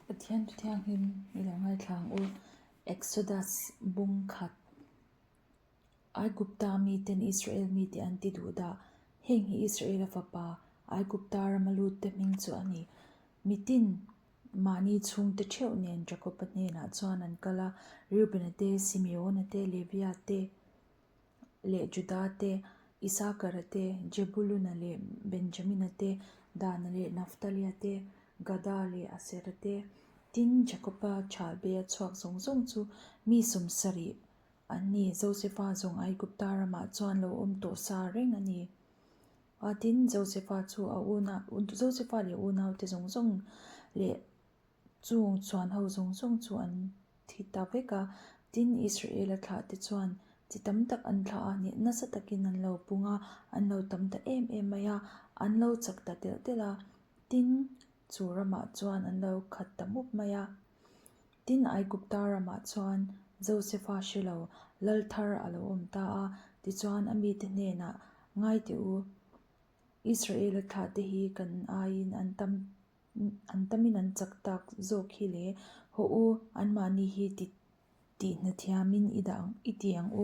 Pathian Thu Thianghlim i lo ngaithla ang u. Exodus bung khat. Aigupta miten Israel mite an ti duh dah. Heng hi Israela fapa Aigupta rama lutte hming chu a ni. Mitin mahni chhungte theuh nen Jakoba hnenah chuan an kal a, Reubena te, Simeona te, Levia te, leh Juda te, Isakara te, Jebuluna leh Benjamina te, Dana leh Naftalia te, Gada leh Asera te, tin, Jakoba Chalbea chhuak zawng zawng chu mi 70 an ni. Josefa zawng Aigupta ramah chuan lo awm tawh sa reng a ni. A tin, Josefa chu a una, Josefa leh unaute zawng zawng leh Chung chuan ho zawng zawng chu an thi ta vek a, tin Israela thlahte chuan chi tam tak an thlah a, nih nasa takin an lo pung a, an lo tam ta em em mai a, an lo chak ta telh telh a, tin chu ramah chuan an lo khat ta mup mai a. Tin Aigupta ramah chuan Josefa hre lo lal thar a lo awm ta a, tichuan a mite hnenah, Ngai teh u, Israela thlahte hi kan aiin an tam An tamin an chak tak zawk hi le, Haw u, anmahni hi ti tih hna thiamin i dah ang i ti ang u.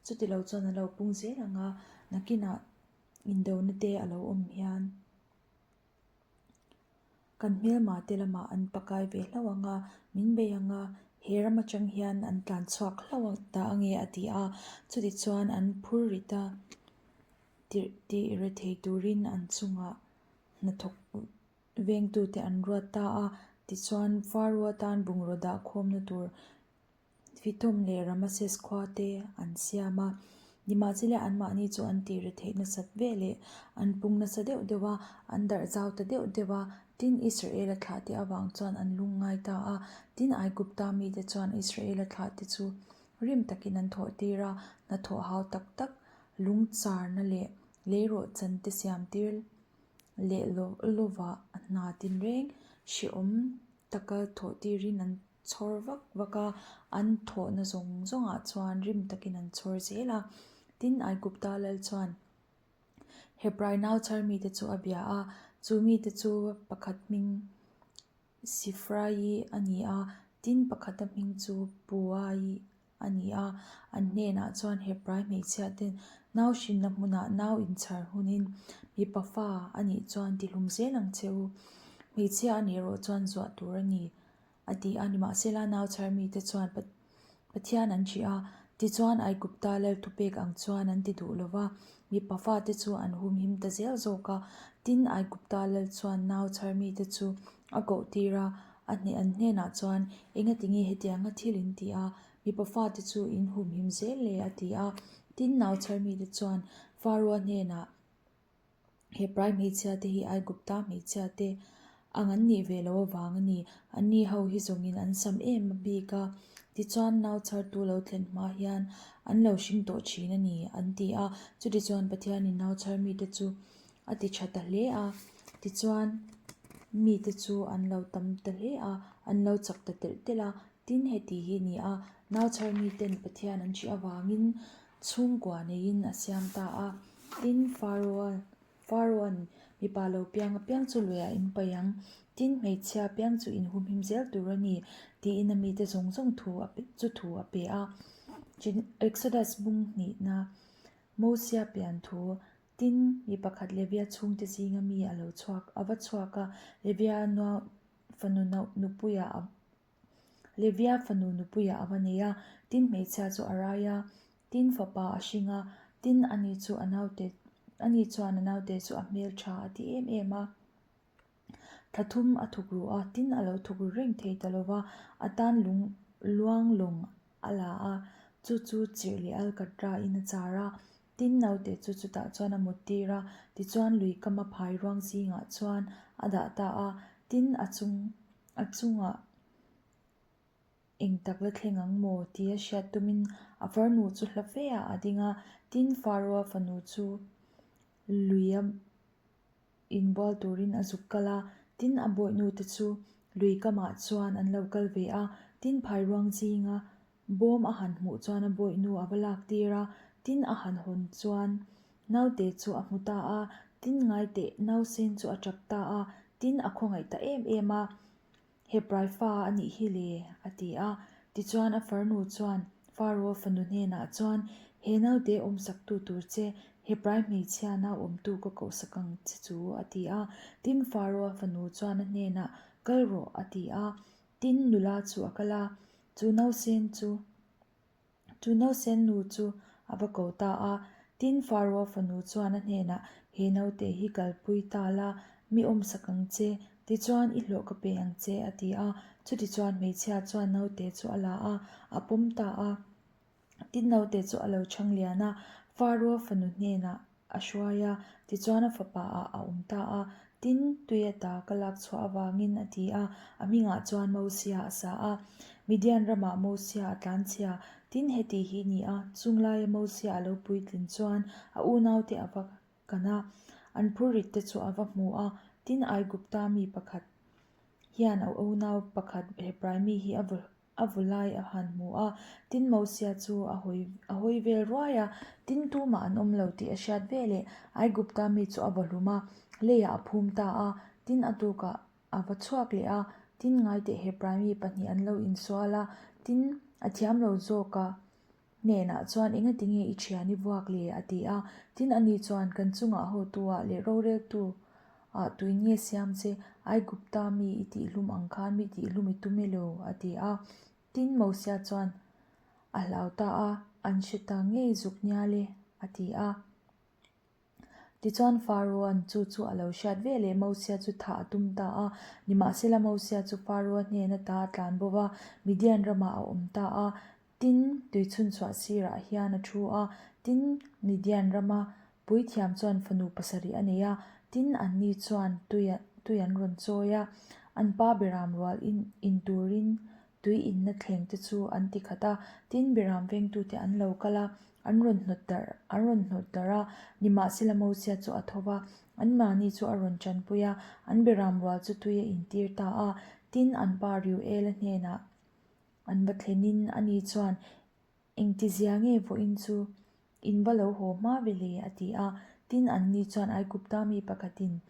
Chuti lo chuan a lo pung zel ang a, nakinah indona te a lo awm hian kan hmelma te lamah an pakai ve hlauh ang a, min bei ang a, he ram atang hian an tlan chhuak hlauh ta ange a ti a. Chuti chuan an phur rit a, tih rethei turin an chungah hnathawk vengtute an ruat ta a, tichuan Faro atan bungraw dah khawmna tur Fithom leh Ramases khua te an siam a. Nimahsela anmahni chu an tih retheih nasat ve leh an pung nasa deuh deuh a, an darh zau ta deuh deuh a, tin Israela thlahte avang chuan an lung ngai ta a. Tin Aigupta mite chuan Israela thlahte chu rim takin an thawh tir a, hnathawh hau tak tak lungcharna leh leirawh chan te siam tir leh lova a hna tinreng hrehawm taka thawh tirin an chhawr vak vak a, an thawhna zawng zawngah chuan rim takin an chhawr zel a. Tin, Aigupta lal chuan Hebrai nau chhar mite chu a bia a, chu mite chu pakhat hming Sifrai a ni a, tin pakhata hming chu Puai a ni a, an hnenah chuan Hebrai hmeichhia ten nau hrinna hmunah nau inchhar hunin mipa fa a nih chuan tihlum zel ang che u, hmeichhia a nih erawh chuan zuah tur a ni, a ti a. Nimahsela nau chhar mite chuan Pathian an hrih a, tichuan Aigupta lal thupek ang chuan an ti duh lo va, mipa fate chu an humhim ta zel zawk a. Tin, Aigupta lal chuan nau chhar mite chu a koh tir a, a hneh an hnenah chuan, Engatinge hetianga thil in ti a, mipa fate chu in humhim zel le? a ti a. Tin, nau chhar mite chuan Faroa hnenah, Hebrai hmeichhia te hi Aigupta hmeichhia te ang an nih ve loh avang a ni. Anni ho hi zawngin an sam em a bik a, tichuan nau chhartu lo thlen hma hian an lo hring tawh thin a ni, an ti a. Chutichuan Pathianin nau chhar mite chu a ti tha ta hle a, tichuan mite chu an lo tam ta hle a, an lo chak ta telh telh a. Tin, heti hi ni a, nau chhar miten Pathian an hrih avangin Chhungkua neiin a siam ta a. Tin, Pharaoh Pharaoh-a'n mipa lo piang apiang chu luiah in paih ang. Tin, hmeichhia piang chu in humhim zel tur a ni, tiin a mite zawng zawng thu a chu thu a pe a. Exodus bung hnihna, Mosia pian thu, Tin, mi pakhat Levia chhungte zinga mi a lo chhuak a va chhuak a, Levia fanu nupuiah a Levia fanu nupuiah a va nei a, tin hmeichhia chu a rai a, tin fapa a hring a, tin ani chu a naute ani chuan a naute chu a hmel tha a ti em em a. Thla thum a thuk ru a, tin a lo thuk ru reng thei ta lo va, a tan lung luang lawng a la a, chu chu chirh leh alkatra in a char a, tin naute chu chutah chuan a mut tir a, tichuan lui kama phai ruang zingah chuan a dah ta a, tin a chung A chungah eng tak la thleng ang maw tia hriat tumin a farnu chu hla fe ah a ding a, tin Pharaoh-a fanu chu luia inbual turin a zuk kal a, tin a bawihnu te chu lui kamah chuan an lo kal ve a, tin phairuang zinga Bawm a han hmuh chuan a bawihnu a va lak tir a, tin a han hawn chuan naute chu a hmu ta a, tin ngaiteh nausen chu a tap ta a, tin a khawngaih ta em em a. Hebrai fa a nih hi le, a ti a. Tichuan a farnu chuan Faro fanu hnenah chuan, He naute awmsaktu tur che, Hebrai hmeichhia nau awmtu ka kohsak ang che chu, a ti a. Tin, Faro fanu chuan a hnenah, Kal rawh, a ti a. Tin, nula chu a kal a, chu nausen chu. Chu nausen nu chu a va ko ta a, tin Faro fanu chuan a hnenah, He naute hi kalpui ta la, mi awmsak ang che, tichuan i hlawh ka pe ang che, a ti a. Chutichuan hmeichhia chuan naute chu a la a, a pawm ta a. Tin naute chu a lo chhang lian a, Faro fanu hnenah a hruai a, tichuan a fapa ah a awm ta a, tin, tui ata ka lak chhuah avangin a ti a, a hmingah chuan Mosia a sa a. Midian ramah Mosia a tlanchhia, tin heti hi ni a, chung laia Mosia a lo puitlin chuan a unaute a va kan a, an phurrit te chu a va hmu a, tin Aigupta mi pakhat hian a unau pakhat Hebrai mi hi a vaw A vaw lai a han hmu a, tin Mosia chu a hawi a hawi vel ruai a, tin tumah an awm lo tih a hriat veleh Aigupta mi chu a vaw hlum a, leiah a phum ta a, tin a tukah a va chhuak leh a, tin ngaiteh Hebrai mi pahnih an lo insual a, tin a thiam lo zawk a. Hnenah chuan engati nge i thian i vuak le? a ti a. Tin, ani chuan, Kan chungah hotu-ah leh roreltu-ah tuin nge siam che? Aigupta mi i tihhlum ang khan mi tihhlum i tum elo? a ti a. Tin, Mosia chuan a hlau ta a, An hre ta ngei zuk nial e, a ti a. Tichuan Pharaoh-a'n chu chu a lo hriat ve leh Mosia chu thah a tum ta a. Nimahsela Mosia chu Pharaoh-a hnen ata a tlan bo va, Midian ramah a awm ta a. Tin, tuichhunchhuah sirah hian a thu a. Tin, Midian rama puithiam chuan fanu pasarih a nei a. Tin, anni chuan tui tui an rawn chawi a. An pa beram rual in in turin Tui inna thleng te chu an ti khat a, tin Biram vengtute an lo kal a, an rawn hnawt darh an rawn hnawt darh a, nimahsela Mosia chu a tho va, anmahni chu a rawn tanpui a, an Biram rual chu tui a intir ta a, tin an pa Reuela hnenah an va thlenin ani chuan Engtizia nge vawiin chu in va lo haw hma ve le? a ti a. Tin, anni chuan Aigupta mi pakhatin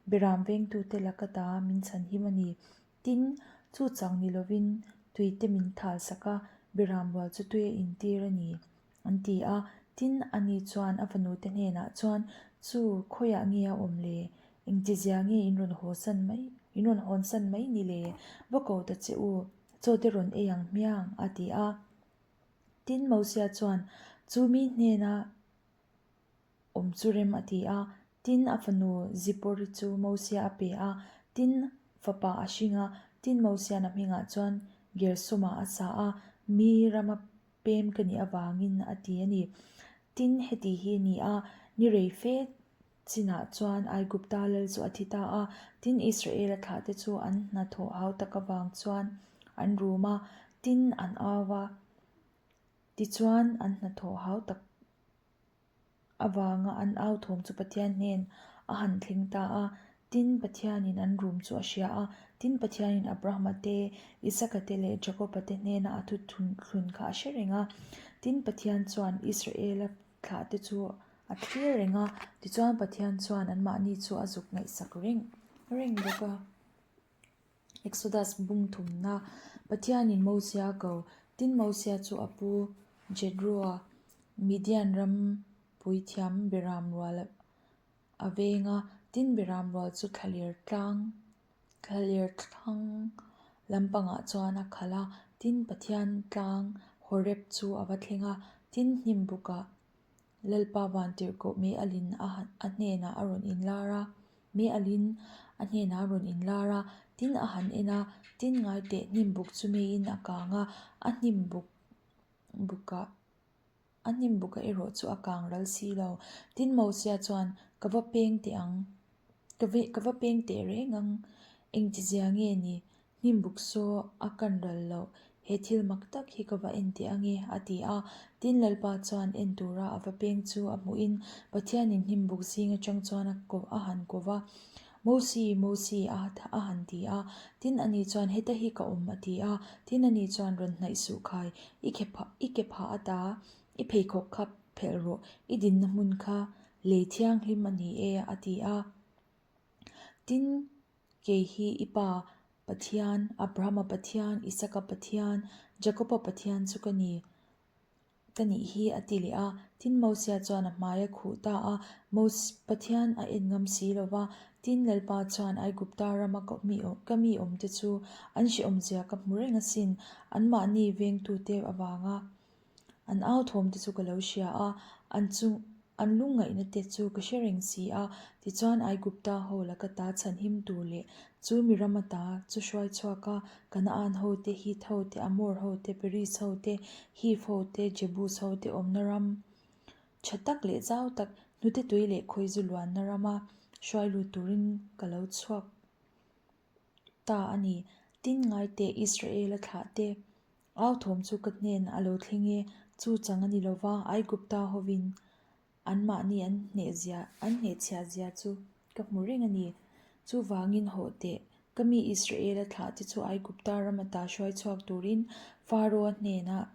Beram vengtute laka ta min chhanhim a ni. Tin, chu chang ni lovin tuite min thal sak a, Beram rual chu tui a intir a ni, an ti a. Tin, ani chuan a fanute hnenah chuan, Chu, khawiah nge a awm le? Engtizia nge in rawn haw san mai, in rawn hawn san mai ni le? Va ko ta che u, chaw te rawn ei ang hmiang, a ti a. Tin, Mosia chuan chu mi hnena awm chu rem a ti a. Tin, a fanu Zipori chu Mosia a pe a, tin, fapa a hring a. Tin, Mosia'n a hmingah chuan Gersoma a sa a, mi rama pem ka nih avangin a ti a ni. Tin, heti hi ni a, ni rei fe Chinah chuan Aigupta lal chu a thi ta a, tin Israela thlahte chu an hnathawh hau tak avang chuan an rum a, tin an au va. Tichuan an hnathawh hau tak avanga an au thawm chu Pathian hnen a han thleng ta a, tin Pathianin an rum chu a hria a, tin Pathianin Abrahama te, Isaka te leh Jakoba te hnena a thuthlun kha a hre reng a, tin Pathian chuan Israela thlahte chu a thlir reng a, tichuan Pathian chuan anmahni chu a zuk ngaihsak reng reng bawk a. Exodus bung thumna, Pathianin Mosia a ko, tin Mosia chu a pu Jethro-a Midian ram puithiam Beram rual a veng a, tin Beram rual chu thlaler tlang thlaler thlang lampangah chuan a khalh a, tin Pathian tlang Horeb chu a va thleng a, tin hnim bukah Lalpa vantirhkoh mei alin a a hnenah a rawn inlar a, mei alin a hnenah a rawn inlar a, tin a han en a, tin ngaiteh hnim buk chu meiin a kang a, a hnim buk bukah a hnim buka erawh chu a kang ral si lo. Tin Mosia chuan ka va peng teh ang, ka ve ka va peng teh reng ang, engtizia nge ni? Hnim buk saw a kan ral loh, he thil mak tak hi ka va en teh ange, a ti a. Tin Lalpa chuan en tura a va peng chu a hmuhin Pathianin hnim buk zing atang chuan a ko a han ko va, Mosi, Mosi, a a han ti a. Tin ani chuan heta hi ka awm, a ti a. Tin ani chuan rawn hnaih suh khai, i ke phah i ke phah ata, i pheikhawk kha phelh rawh, i dinna hmun kha lei thianghlim a ni e, a ti a. Tin kei hi i pa. Pathian, Abrahama Pathian, Isaka Pathian, Jakoba Pathian chu ka ni. Ka nih hi, a ti leh a. Tin, Mosia chuan a hmai a khuh ta a. Mos, Pathian a en ngam si lo va. Tin, Lalpa chuan Aigupta rama ka mi ka mi awmte chu an hrehawmzia ka hmu reng asin, anmahni vengtute avanga an au thawmte chu ka lo hria a, an chung An lungngaihna te chu ka hre reng si a, tichuan Aigupta ho laka ta chhanhim tur leh chu mi rama ta chu hruai chhuak a, Kanaan ho te, Hit ho te, Amor ho te, Periz ho te, Hiv ho te, Jebus ho te awmna ram tha tak leh zau tak, hnute tui leh khawizu luanna rama hruai lut turin ka lo chhuak ta a ni. Tin, ngaite Israela thlah te Au thawm chu ka hnen a lo thleng e, chu chang a ni lo va, Aigupta hovin anmahni an hnehzia an hnehchhiah zia chu ka hmu reng a ni. Chuvangin hawh teh, ka mi Israela thlah te chu Aigupta ram ata hruai chhuak turin Pharaoh-a hnenah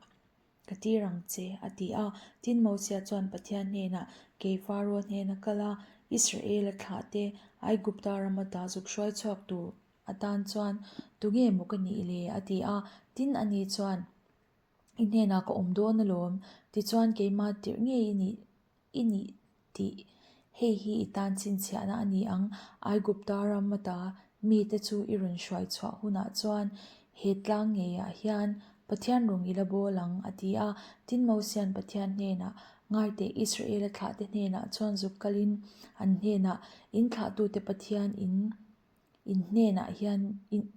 ka tir ang che, a ti a. Tin, Mosia chuan Pathian hnenah, Kei Pharaoh-a hnena kal a, Israela thlah te Aigupta ram ata zuk hruai chhuak tur A tan chuan, Tunge maw ka nih le? a ti a. Tin, ani chuan, I hnenah ka awm dawn alawm. Tichuan, keimah tirh ngei i nih i nih tih hei hi i tan chhinchhiahna a ni ang. Aigupta ram ata mite chu i rawn hruai chhuah hunah chuan he tlang ngeiah hian Pathian rawng i la bawl ang, a ti a. Tin, Mosia'n Pathian hnenah, Ngaiteh, Israela thlahte hnenah chuan zuk kalin an hnenah, In thlahtute Pathian in In hnenah hian in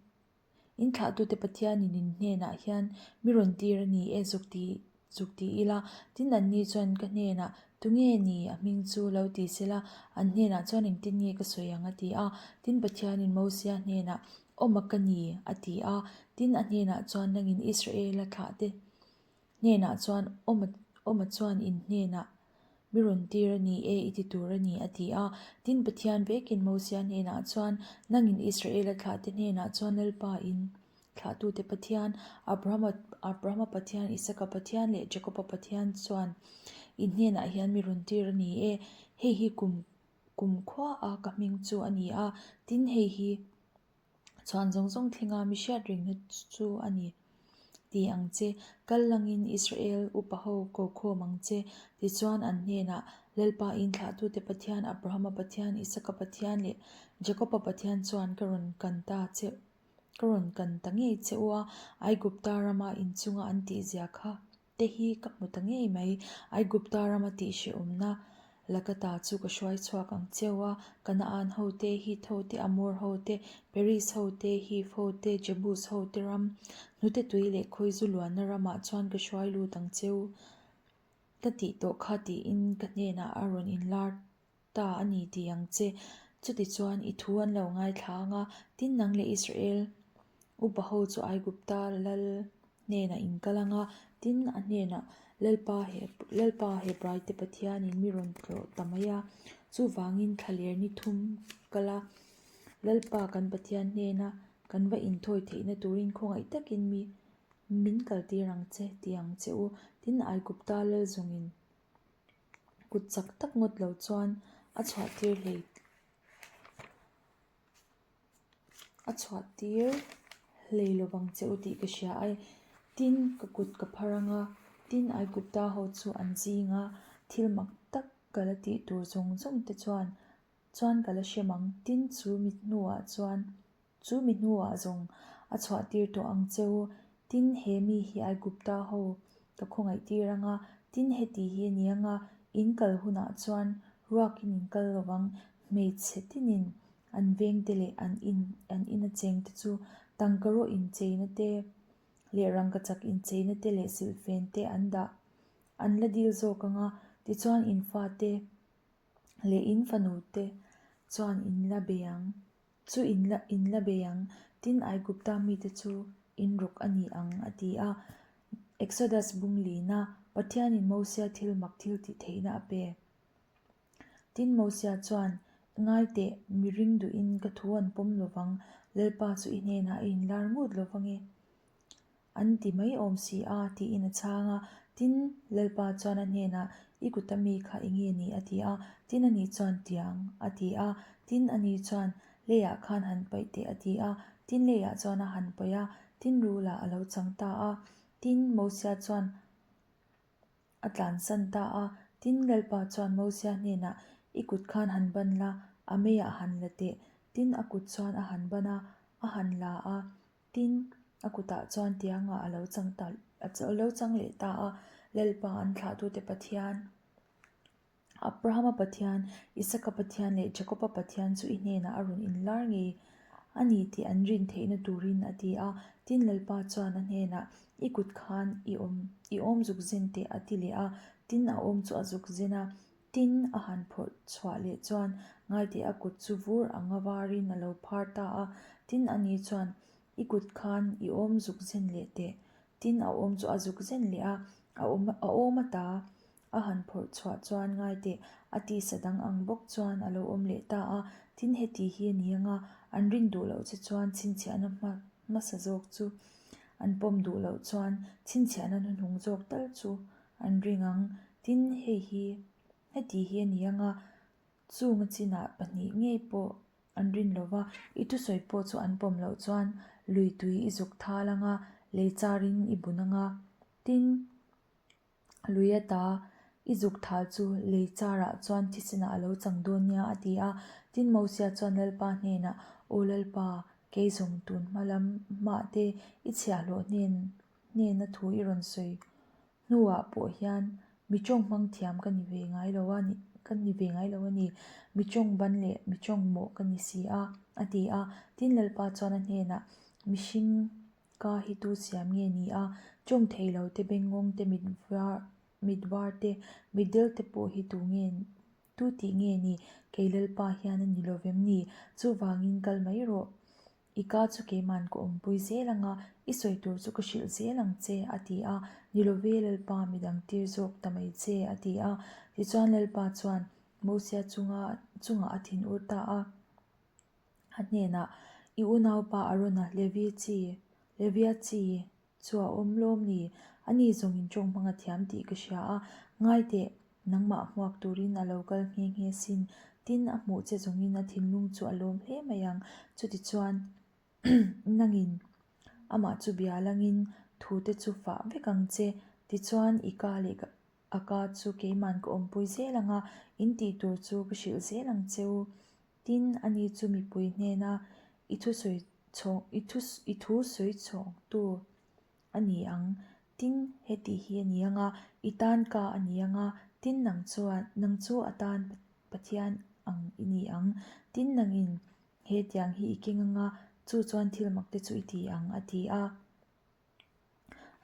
in thlahtute Pathianin in hnenah hian mi rawn tir a ni e zuk ti zuk ti ila. Tin anni chuan ka hnenah tunge ni a hming chu lo ti sela an hnenah chuan engtin nge ka sawi ang a ti a. Tin Pathianin Mosia hnenah awm a ka ni a ti a. Tin a hnenah chuan nangin Israela thlahte Hnenah chuan, Awma, Awma chuan in hnenah mi rawn tir a ni e, i ti tur a ni, a ti a. Tin, Pathian vekin Mosia hnenah chuan, Nangin Israela thlahte hnenah chuan Lalpa in thlahtute Pathian, Abrahama, Abrahama Pathian, Isaka Pathian leh Jakoba Pathian chuan in hnenah hian mi rawn tir a ni e, hei hi kum, kum khuaa ka hming chu a ni a, tin, hei hi Chhuan zawng zawng thlenga mi hriat rengna chu a ni. Ti ang che, kal langin Israel upa ho ko khawm ang che. Tichuan an hnenah, Lalpa in thlahtute Pathian, Abrahama Pathian, Isaka Pathian leh Jakoba Pathian chuan ka rawn kan ta che, ka rawn kan ta ngei che u a, Aigupta rama inchunga an tihzia kha. te hi ka hmu ta ngei mai. Aigupta rama tihhrehawmna laka ta chu ka hruai chhuak ang cheu a, Kanaan ho te, Hit ho te, Amor ho te, Periz ho te, Hiv ho te, Jebus ho te ram, hnute tui leh khawizu luanna ramah chuan ka hruai lut ang cheu ka tih tawh kha tiin ka hnenah a rawn inlar ta a ni ti ang che. Chutichuan i thu an lo ngaithla ang a, tin nang leh Israel upa ho chu Aigupta lal hnenah in kal ang a, tin a hnenah Lalpa Lalpa Hebraite Pathianin mi rawn tlawh ta mai a, chuvangin thlaler ni thum kal a, Lalpa kan Pathian hnena kan va inthawi theihna turin khawngaih takin mi min kaltir ang che ti ang che u. Tin Aigupta lal zawngin Kut chak tak ngawt lo chuan a chhuah tir hlei a chhuah tir hlei lo vang che u tih ka hria a tin ka kut ka phar ang a tin Aigupta ho chu an zing a thil mak tak ka la tih tur zawng zawng te chuan chuan ka la hrem ang tin chu mi hnuah chuan Chu mi hnuah zawng a chhuah tir tawh ang che u. Tin, he mi hi Aigupta ho ka khawngaih tir ang a, tin heti hi a ni ang a, in kal hunah chuan ruakin in kal lo vang, hmeichhe tinin an vengte leh an in an ina chengte chu tangkaraw incheina te leh rangkachak incheina te leh silhfen te an dah an la dil zawk ang a, tichuan in fate leh in fanute chuan in la bei ang. Chu in la in la bei ang, tin Aigupta mite chu in rawk a ni ang, a ti a. Exodus bung lina Pathianin Mosia thil mak thil tih theihna a pe. Tin Mosia chuan, Ngai teh, mi ring duhin ka thu an pawm lovang, Lalpa chu i hnenah a inlar ngut lovang e. An ti mai awm si a, tiin a chhang a. Tin, Lalpa chuan a hnenah, I kuta mi kha i nge ni? a ti a. Tin, ani chuan, Tiang, a ti a. Tin, ani chuan, Leiah khan han paih teh, a ti a. Tin, leiah chuan a han paih a, tin rulah a lo chang ta a. Tin, Mosia chuan a tlansan ta a. Tin, Lalpa chuan Mosia hnenah, I kut khan han ban la, a meiah han la teh. Tin, a kut chuan a han ban a, a han la a. Tin, a kutah chuan tiangah a lo chang ta, a lo chang leh ta a. Lalpa an thlahtute Pathian. Abrahama Pathian, Isaka Pathian leh Jakoba Pathian chu i hnenah a rawn inlar ngei a ni tih an rin theihna turin a ti a. Tin, Lalpa chuan a hnenah, I kut khan i awm, i awm zuk zen teh a ti leh a. Tin, a awm chu a zuk zen a. Tin, a han phawrh chhuah leh chuan ngaiteh a kut chu vur anga varin a lo phar ta a. Tin, ani chuan, I kut khan i awm zuk zen leh teh. Tin, a awm chu a zuk zen leh a, a awm, a awm ata. A han phawrh chhuah chuan ngai teh, a tisa dang ang bawk chuan a lo awm leh ta a. Tin, heti hi a ni anga, an rin duh loh che chuan chhinchhiahna hma hmasa zawk chu an pawm duh loh chuan chhinchhiahna hnuhnung zawk tal chu an ring ang. Tin, hei hi heti hi a ni anga, chunga chinah pahnih ngei pawh an rin lo va, i thusawi pawh chu an pawm loh chuan lui tui i zuk thal anga, lei charin i bun anga. Tin. Lui ata i zuk thal chu lei charah chuan thisenah a lo chang dawn nia a ti a. Tin Mosia chuan Lalpa hnenah, Aw Lalpa, kei zawng tun hma lam hmah te i chhiahhlawh hnen hnena thu i rawn sawi hnuah pawh hian mi tawng hmang thiam ka ni ve ngai lo a ni ka ni ve ngai lo a ni, mi tawng ban leh mi tawng mawh ka ni si a, a ti a. Tin Lalpa chuan a hnenah, Mihring Ka hi tu siam nge ni a, chawng thei lo te bengngawng te mit var mit var te mit del te pawh hi tu nge tu tih nge ni kei Lalpa hian a ni lo vem ni? Chuvangin kal mai rawh. I ka chu keiman ka awmpui zel ang a, i sawi tur chu ka hrilh zel ang che a ti a, ni lo ve Lalpa midang tir zawk ta mai che a ti a. Tichuan Lalpa chuan Mosia chunga chungah a thinur ta a. A hnenah, I unaupa Arona, Levi chi, Levia chi chu a awm lawm ni? Ani zawngin tawng hmang a thiam tih ka hria a, ngai teh, nangmah hmuak turin a lo kal nghe nghe sin. Tin, a hmuh che zawngin a thinlung chu a lawm hle mai ang. Chutichuan, nangin amah chu bia langin thute chu fah vek ang che. Tichuan, i ka leh a ka chu keiman ka awmpui zel ang a, in tih tur chu ka hrilh zel ang che u. Tin, ani chu mipui hnena i thusawi chhawng i thu i thu sawi chhawngtu a ni ang. Tin, heti hi a ni ang a, i tan ka a ni ang a, tin nang chuan nang chu a tan Pathian ang i ni ang. Tin, nangin he tiang hi i keng ang a, chu chuan thil mak te chu i ti ang, a ti a.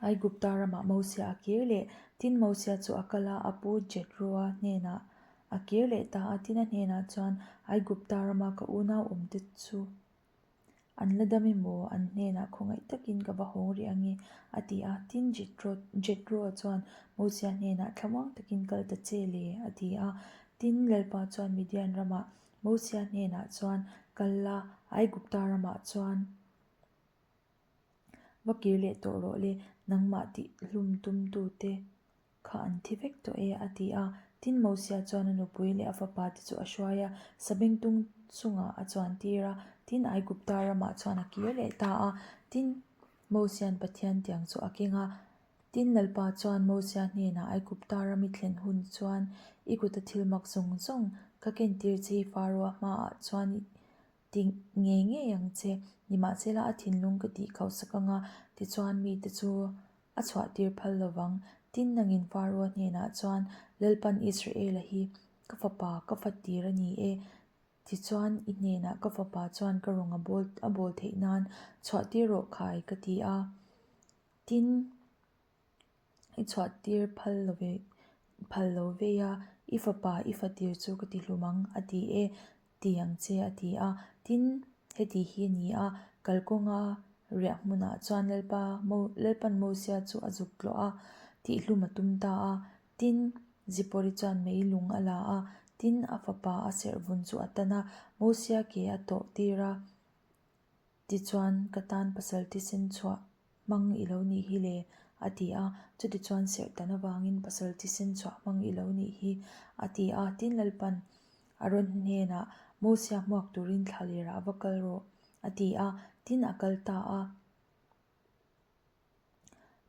Aigupta ramah Mosia a kir leh. Tin, Mosia chu a kal a, a pu Jethroa hnenah a kir leh ta a. Tin, a hnenah chuan, Aigupta rama ka unau awmte chu an la dam emaw? An hnenah khawngaih takin ka va hawng rih ang e, a ti a. Tin, Jethroa chuan Mosia hnenah, Thlamuang takin kal ta che le, a ti a. Tin, Lalpa chuan Midian ramah Mosia hnenah chuan, Kal la, Aigupta ramah chuan, Va kir leh tawh rawh le, nangmah tih hlum tum tute kha an thi vek tawh e, a ti a. Tin, Mosia chuan a nupui leh a fapa te chu a hruai a, sabengtung chungah a chuan tir a, tin, Aigupta ramah chuan a kir leh ta a. Tin, Mosia'n Pathian tiang chu a keng a. Tin, Lalpa chuan Mosia hnenah Aigupta ram i thlen hun chuan i kuta thil mak zawng zawng ka kentir che hi Faroa hmaah chuan i Ti ngei ngei ang che, nimahsela a thinlung ka tih khauhsak anga tichuan mite chu a chhuahtir phal lovang. Tin, nangin Faroa hnenah chuan, Lalpan Israela hi ka fapa, ka fatir a ni e, tichuan i hnenah ka fapa chuan ka rawng a bawl a bawl theih nan chhuahtir rawh khai ka ti a. Tin. I chhuahtir phal lo ve phal lo vei a, i fapa i fatir chu ka ti hlum ang a ti e ti ang che a ti a. Tin, heti hi a ni a, kalkawnga riah hmunah chuan Lalpa Mo Lalpan Mosia chu a zuk tlawh a, tihhlum a tum ta a. Tin, Zipori chuan mei lung a la a, tin a fapa a serhvun chu a tan a, Mosia ke a tawh tir a. Tichuan, ka tan pasal thisen chhuah hmang i lo nih hi le, a ti a. Chutichuan serhtan avangin pasal thisen chhuah hmang i lo nih hi, a ti a. Tin Lalpan Aron hnenah, Mosia hmuak turin thla lerah va kal rawh, a ti a. Tin, a kal ta a.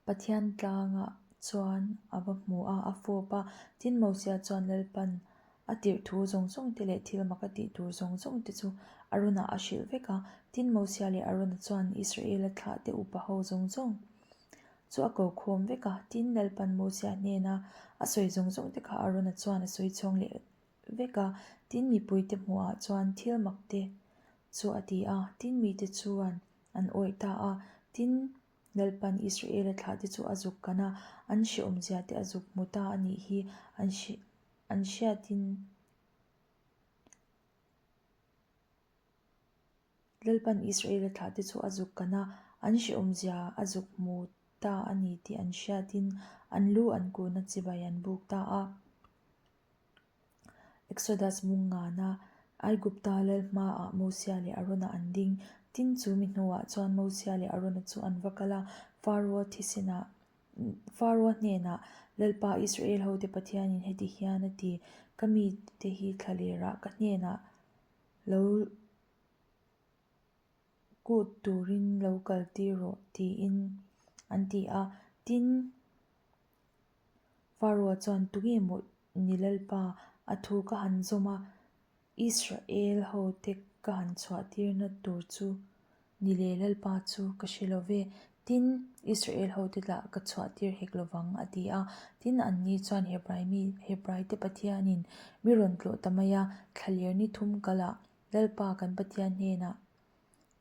Pathian tlangah chuan a va hmu a, a fawp a. Tin, Mosia chuan Lalpan a tirh thu zawng zawng te leh thil mak a tih tur zawng zawng te chu Arona a hrilh vek a. Tin, Mosia leh Arona chuan Israela thlahte upa ho zawng zawng chu a ko khawm vek a. Tin, Lalpan Mosia hnena a sawi zawng zawng te kha Arona chuan a sawi chhawng leh vek a. Tin, mipuite hmuhah chuan thil mak te chu a ti a. Tin, mite chuan an awih ta a. Tin, Lalpan Israela thlahte chu a zuk kan a, an hrehawmzia te a zuk hmu ta a nih hi an an hriatin Lalpan Israela thlahte chu a zuk kan a, an hrehawmzia a zuk hmu ta a ni tih an hriatin an lu an kun a chibai an buk ta a. Exodus mungngana Aigupta lal hmaah Mosia leh Arona an ding. Tin, chu mi hnuah chuan Mosia leh Arona chu an va kal a, Faroa thisenah Faroa hnenah, Lalpa Israel hote Pathianin heti hian a ti, Ka mite hi thlalerah ka hnenah lo kut turin lo kaltir rawh, tiin an ti a. Tin, Faroa chuan, Tunge maw ni Lalpa? A thu ka han zawm a, Israel hote ka han chhuahtirna tur chu ni le Lalpa chu ka hre lo ve. Tin, Israel hote lah ka chhuahtir hek lo vang, a ti a. Tin, anni chuan Hebrai mi, Hebraite Pathianin mi rawn tlawh ta mai a, thlaler ni thum kalah Lalpa kan Pathian hnenah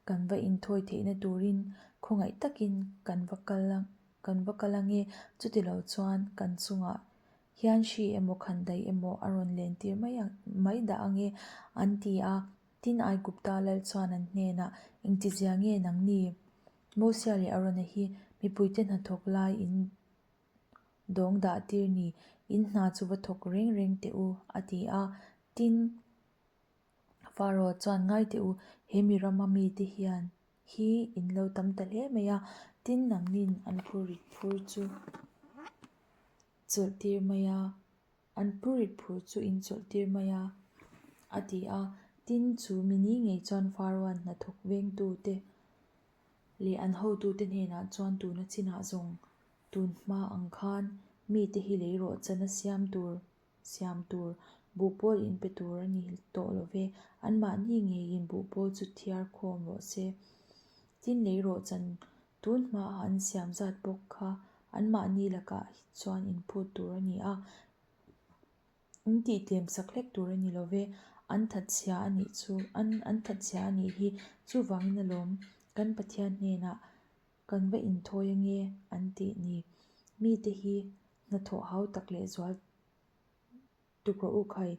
kan va inthawi theihna turin khawngaih takin kan va kal ang, kan va kal ange, chutilo chuan kan chungah hian hri emaw khandaih emaw a rawn lentir mai ang, mai dah ange an ti a. Tin, Aigupta lal chuan an hnenah, Engtizia nge nangni? Mosia leh Arona hi mipuite hnathawk lai in dawng dah tir ni, in hna chu va thawk reng reng teh u, a ti a. Tin, Pharaoh chuan ngai teh u, he mi rama mite hian hi in lo tam ta hle mai a, tin nangnin an phurrit phur chu chawlh tir mai a, an phurrit phur chu in chawlh tir mai a, a ti a. Tin, chu mi ni ngei chuan Pharaoh-a'n hnathawk vengtute leh an hotute hnenah chuan tuna chinah zawng tun hma ang khan mite hi lei rawh chana siam tur siam tur buhpawl in pe tur a ni tawh lo ve, anmahni ngeiin buhpawl chu thiar khawm rawh se. Tin lei rawh chan tun hmaah an siam zat bawk kha anmahni lakah chuan inphut tur a ni a, in tihtlem sak hlek tur a ni lo ve, an thatchhia a nih chu an an thatchhia a nih hi chuvangin alawm kan Pathian hnenah kan va inthawi ange an tih ni. Mite hi hnathawh hau tak leh zual tuk rawh u khai,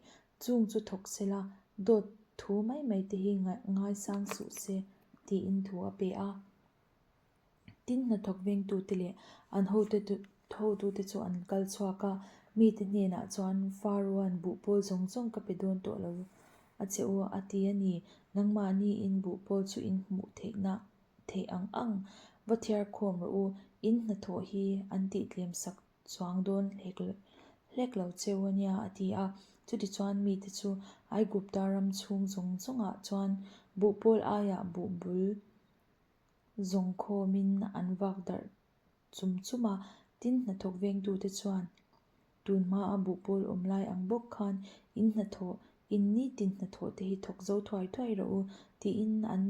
chung chu thawk se la, dawt thu mai mai te hi ngaisang suh se tiin thu a pe a. Tin, hnathawk vengtute leh an hotute chu an kal chhuak a, mite hnenah chuan Faroan buhpawl zawng zawng ka pe dawn tawh lo a che u a ti a ni, nangmahniin buhpawl chu in hmuh theihna theih ang ang va thiar khawm rawh u, in hnathawh hi an tihtlem sak chuang dawn hlek hlek lo cheu a nia a ti a. Chutichuan mite chu Aigupta ram chhung zawng zawngah chuan buhpawl aiah buhbul zawng khawmin an vak darh chum chum a, tin hnathawk vengtute chuan tun hmaa buhpawl awm lai ang bawk khan in hnathawh, in nitin hnathawh te hi thawk zo thuai thuai rawh u tiin an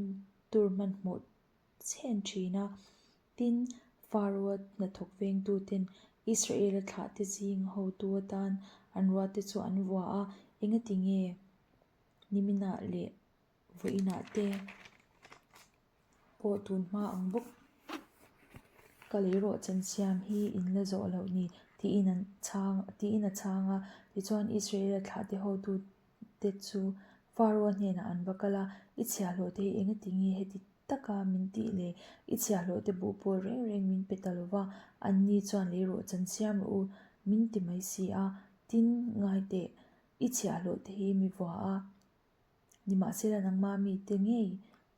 tur hmanhmawh chhen thin a. Tin, Pharaoh-a hnathawk vengtuten Israel-a thlahte zing hotu atan an ruatte chu an vua a, engati nge niminah leh vawiinah te pawh tun hma ang bawk ka lei rawh chan siam hi in la zawh loh ni tiin an chhang tiin a chhang a. Tichuan Israel-a thlahte hotute chu Pharaoh-a hnenah an va kal a, I chhiahhlawh te hi engati nge heti taka min tih le? I chhiahhlawh te buh pawl reng reng min pe ta lo va, anni chuan lei rawh chan siam rawh u min ti mai si a, tin ngai teh i chhiahhlawh te hi mi vua a. Nimahsela nangma mite ngei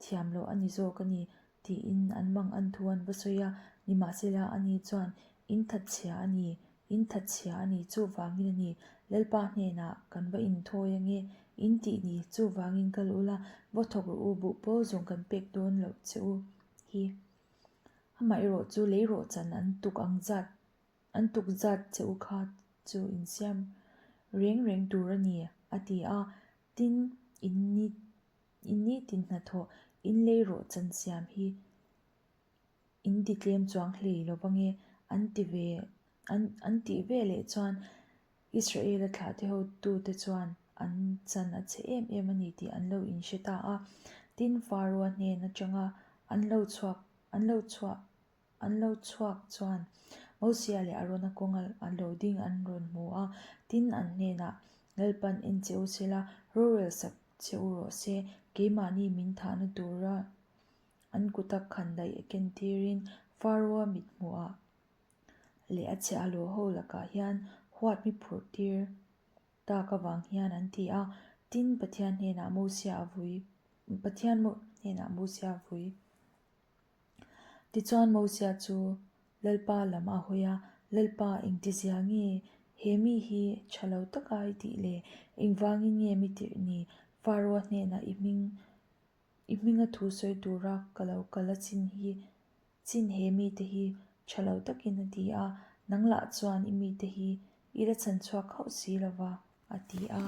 thiam loh a ni zawk a ni, tiin an mang an thu an va sawi a. Nimahsela ani chuan, In thatchhia a ni, in thatchhia a ni, chuvangin a ni, Lalpa hnenah kan va inthawi ange. In tih ni, chuvangin kal ula, va thawk rawh u, buhpawl zawng kan pek dawn loh che u hi. Amaherawh chu lei rawhchan an tuk ang zat, an tuk zat che u kha chu insiam reng reng tur a ni, a ti a. Tin, in ni, in nitin hnathawh, in lei rawhchan siam hi in ti tlem chuang hlei lo vange an ti ve, an, an tih ve leh chuan Israel-a thlahte hotute chuan an chan a chhe em em a ni tih an lo inhre ta a. Tin, Pharaoh-a hnen atanga an lo chhuak, an lo chhuah, an lo chhuak chuan Mosia leh Arona kawnga a lo ding an rawn hmu a. Tin, an hnenah, Lalpan en che u sela, rorel sak che u rawh se, keimahni min thahna tura an kuta khandaih a kentirin Pharaoh-a mithmuhah leh a chhe a lo ho lakah hian huat mi phurh tir tak avang hian an ti a. Tin, Pathian hnenah Mosia a vui, Pathian hnenah Mosia a vui. Tichuan Mosia chu Lalpa lam a hawi a, Lalpa, engtizia nge he mi hi tha lo taka i tih le? Engvangin nge mi tirh ni? Pharaoh hnenah i hming I hminga thu sawi tura ka lo kal a chin hi chin he mite hi tha lo takin a ti a, nang lah chuan i mite hi i la chhan chhuak hauh si lo va, a ti a.